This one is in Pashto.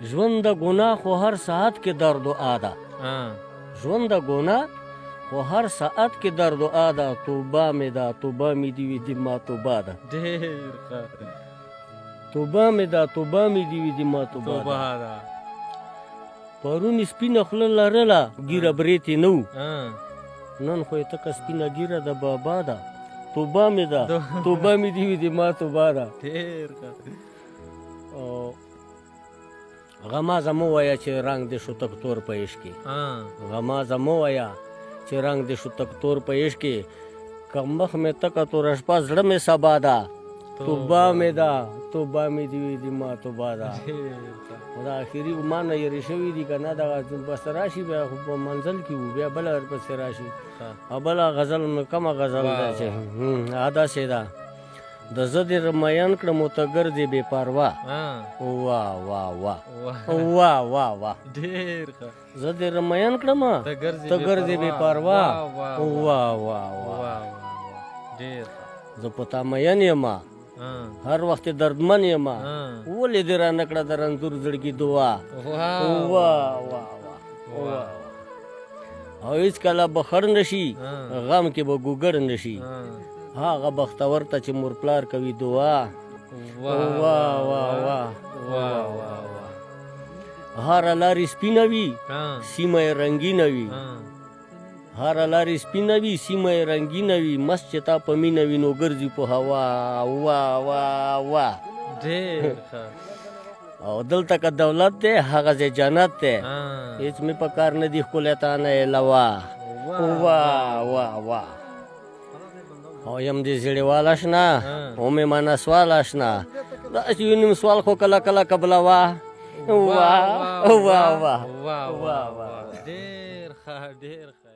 ژوند د ګناه خو هر ساعت کې درد او آده. ژوند د ګناه خو هر ساعت کې درد او آده. توبه مې ده، توبه مې دي وي، دي ما توبه ده. ډېر ښه. توبه مې ده، توبه مې دي وي، دي ما توبه ده. پرون یې سپینه خوله لرله، ږیره برېت یې نه وو، نن خو یې تکه سپینه ږیره د بابا ده. توبه مې ده، توبه مې دي وي، دي ما توبه ده. ډېر ښه. غمازه مه وایه چې رنګ دې شو تک تور په عشق کې. غمازه مه وایه چې رنګ دې شو تک تور په عشق کې. که مخ مې تکه توره شپه، زړه مې سبا ده. توبه مې ده، توبه مې دي وي، دي ما توبه ده. خو دا اخري ما نه یې شوي دي که نه، دغه بس راشي، بیا خو په منزل کې وو، بیا بله ورپسې راشي. او بله غزل مې کومه غزل ده چې داسې ده: د زه دې رمیان کړم او ته ګرځې بې پروا. وا وا وا وا وا وا. ډېر ښه. زه دې رمیان کړم، ته ګرځې بې پروا. وا وا وا. ډېر ښه. زه په تا مین یم، هر وخت دردمن یم، ولې دې رانه کړه د رنځور زړګي دعا؟ وا وا وا وا. او هېڅکله به خړ نه شي، غم کې به ګوګړ نه شي، هغه بختور ته چې مور پلار کوي دعا. وا وا وا وا وا. هره لارې سپینه وي، سیمه یې رنګینه وي. هره لارې سپینه وي، سیمه یې رنګینه وي، مست چې تا په مینه وي نو ګرځي په هوا. وا وا وا. ډېر ښه. او دلته که دولت دی، هغه ځای جنت دی، هېڅ مې په کار نه دي ښکلی تا نه علاوه. وا وا وا. او یم دې زړیوال اشنا او مې منسوال اشنا، داسې یو نیم سوال خو کله کله قبلوه. وا وا وا وا وا. ډېر ښه، ډېر ښه.